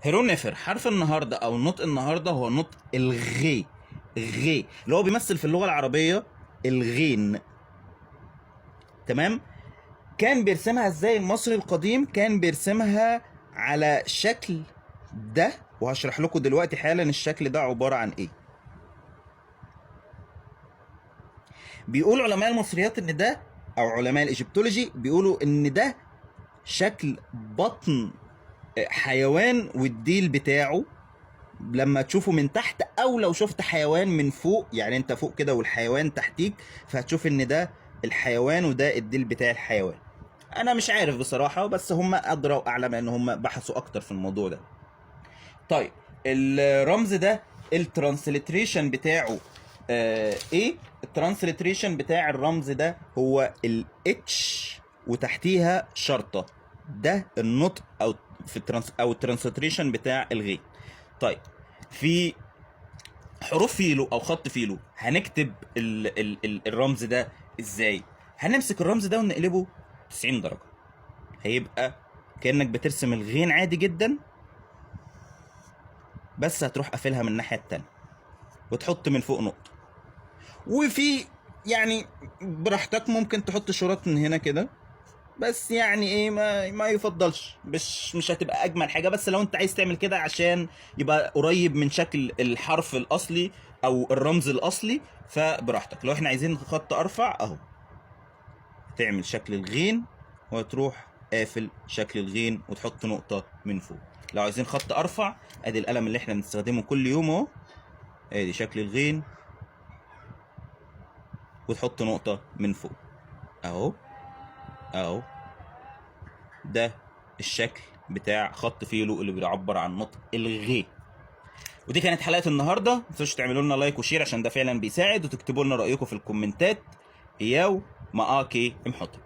هيرو نفر. حرف النهارده او نطق النهارده هو نطق الغي، غي اللي هو بيمثل في اللغة العربية الغين. تمام؟ كان بيرسمها ازاي المصري القديم؟ كان بيرسمها على شكل ده، وهشرح لكم دلوقتي حالا الشكل ده عبارة عن ايه. بيقول علماء المصريات ان ده، او علماء الايجيبتولوجي بيقولوا ان ده شكل بطن حيوان والديل بتاعه لما تشوفه من تحت، او لو شفت حيوان من فوق، يعني انت فوق كده والحيوان تحتيك، فهتشوف ان ده الحيوان وده الديل بتاع الحيوان. انا مش عارف بصراحة، بس هم ادرى واعلم ان هم بحثوا اكتر في الموضوع ده. طيب الرمز ده ال transliteration بتاعه ايه؟ ال transliteration بتاع الرمز ده هو ال H وتحتيها شرطة، ده النطق او في ال trans او ال transliteration بتاع الغي. طيب في حروف فيلو او خط فيلو هنكتب ال ال ال الرمز ده ازاي؟ هنمسك الرمز ده ونقلبه 90 درجة، هيبقى كأنك بترسم الغين عادي جدا، بس هتروح قافلها من الناحية التانية وتحط من فوق نقطة. وفي يعني براحتك ممكن تحط شرط من هنا كده، بس يعني ايه ما يفضلش، مش هتبقى اجمل حاجة، بس لو انت عايز تعمل كده عشان يبقى قريب من شكل الحرف الاصلي او الرمز الاصلي فبراحتك. لو احنا عايزين خط ارفع اهو، تعمل شكل الغين وتروح قافل شكل الغين وتحط نقطة من فوق. لو عايزين خط ارفع، ادي القلم اللي احنا بنستخدمه كل يوم اهو، ادي شكل الغين وتحط نقطة من فوق اهو اهو. ده الشكل بتاع خط فيلو اللي بيعبر عن نطق الغي. ودي كانت حلقة النهاردة. ما تنسوش تعملوا لنا like و share عشان ده فعلا بيساعد، وتكتبوا لنا رأيكم في الكومنتات. ياو ماكي امحطب.